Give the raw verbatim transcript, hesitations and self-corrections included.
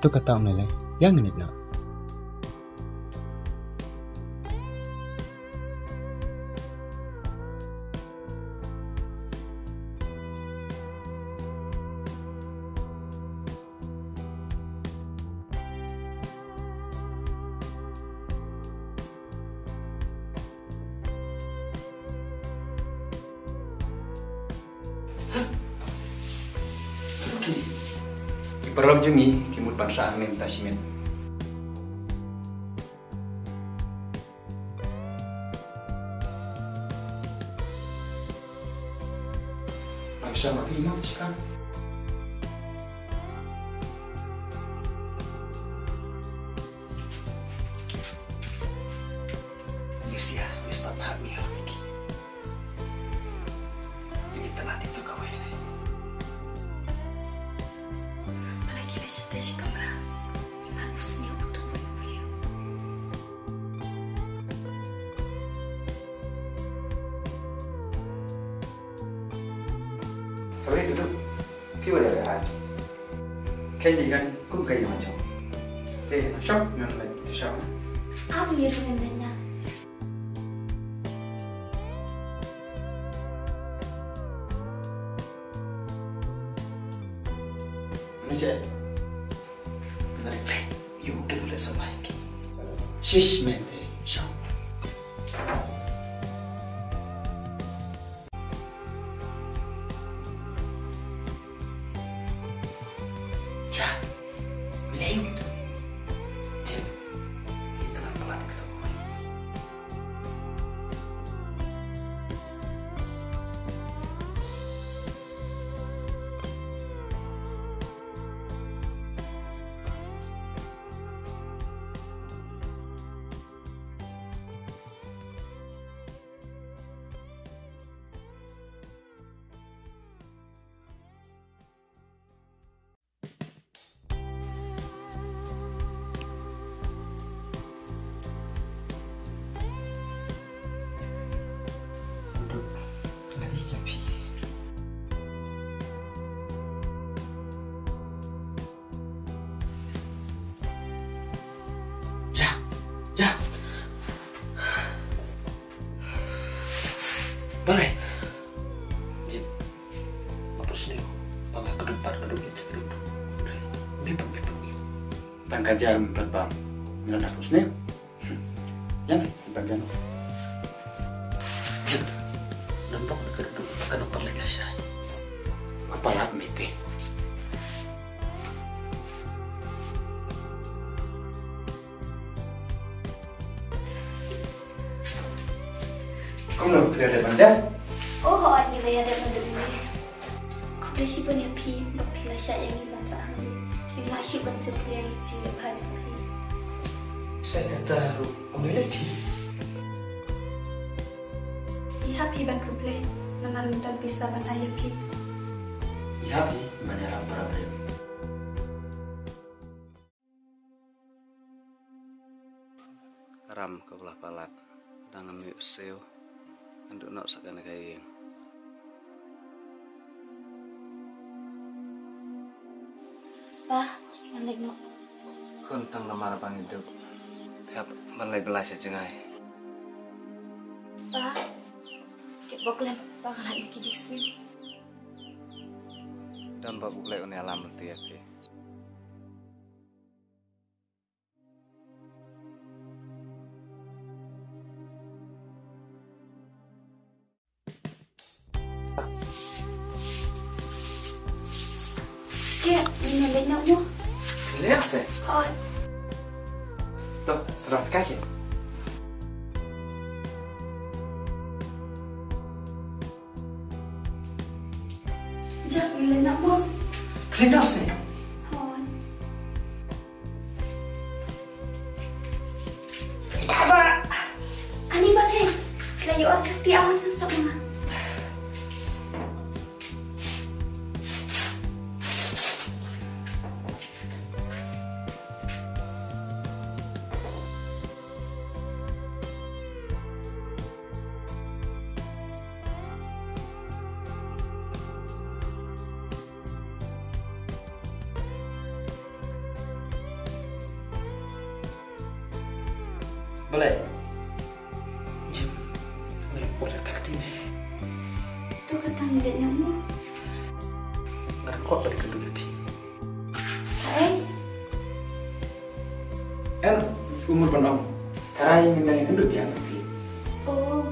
To kata u Mele, ïa ngin ïa noh. Ki paralok jong ngi ki mut ban sah hangne mynta shimet. Pang shong ma phi mo, shikam. Lucia, Mister Bhatt, mi ha ki. Ini tana ni tu kawai lai. Mana ki la sita shi kamra. Ni ma pusne utu. Habis itu, phi wada hai. Kai ni kan kum kai ni macam. Te, shop ngan lai tu shop. Am ni ringan danya. Ni cek. Kena repeat. You can do something. Shish, man, te. Shop. Ja, mlei tu. Jim, ita nak pelat kita. Ja, ja. Balei? Jim, nga put sniew ba nga kdup pat kdup ïa ki kdup. Mbe pat, mbe pat. Tang ka jar mbe pat bam. Nga da put sniew. Ïa me, ban jan. Jim, nampak ka kdup, ka nampak leh lashai. Ka palat mete. Kumno, phi la dep ban jan? Oh, hooid, ngi la ïa dep ban jan. Khublei shibun ïa phi ba phi la shah ïa ngi ban sah hangne. Ngim lah shuh ban sngewthuh ïa ki jingleh bha jong phi. Sa kata ruh, khublei ïa phi. Ngi hap hi ban khublei, namar ngim don pisa ban ai ïa phi. Ngi hap hi ban ïarap para briew. Ka ram kaba la palat, dang mih u siew, ngan duh noh sa kane ka ïing. Pa, ngan leit noh. Khun, tang namar ba ngi duh, phi hap ban leit bylla sha jngai. Pa, kit bok lem, pa, ngan leit na ki jingsniew. Don ba U Blei un ïalam lynti ïa phi. Ke, ngin leit noh mo. Leh se. Hooid. To, srah kai ke. Ja, ngin leit noh mo. Leit noh se. Hooid. Ba. Ani ba ke. Kla yu ot kati awan sa ma. Balei? Jim, nga la poi ka kti me. To ka tang de nyam mo. Nga la kot ba de ka duk phi. Hai. Em, umur ban ong. Tarai ngin nang kynduh biang phi. Oh,